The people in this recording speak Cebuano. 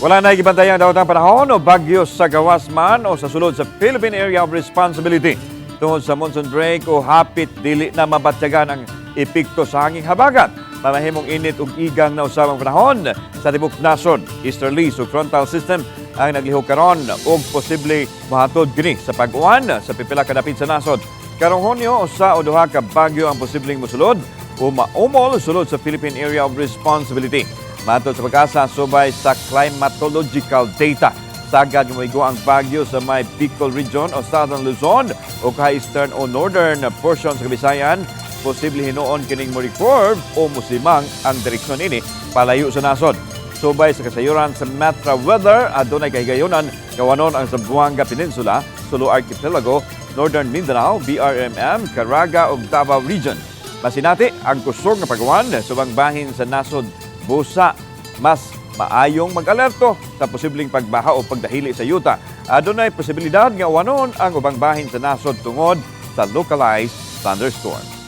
Wala na gibantayang daotang panahon o bagyo sa gawas man o sa sulod sa Philippine Area of Responsibility. Tungod sa monsoon break o hapit dili na mabatyagan ang epekto sa hanging habagat. Mamahimong init ug igang na usab ang panahon sa tibok nasod. Easterlies ug frontal system ang naglihok karon ug posible mohatod kini sa pag-uwan sa pipila ka dapit sa nasod. Karong Hunyo, usa o duha ka bagyo ang posibleng mosulod o maumol sulod sa Philippine Area of Responsibility. Matod sa PAGASA, subay sa climatological data, sagad nga moigo ang bagyo sa may Bicol Region o Southern Luzon o kaha eastern o northern portion sa Kabisayan. Posible hinuon kining mo-recurve o musimang ang direksyon ini palayo sa nasod. Subay sa kasayuran sa Metro Weather, adunay kahigayonan nga uwanon ang Zamboanga Peninsula, Sulu Archipelago, Northern Mindanao, BRMM, Caraga ug Davao Region. Masinati ang kusog nga pag-uwan sa ubang bahin sa nasod, busa mas maayong mag-alerto sa posibleng pagbaha o pagdahili sa yuta. Adunay posibilidad nga uwanon ang ubang bahin sa nasod tungod sa localized thunderstorms.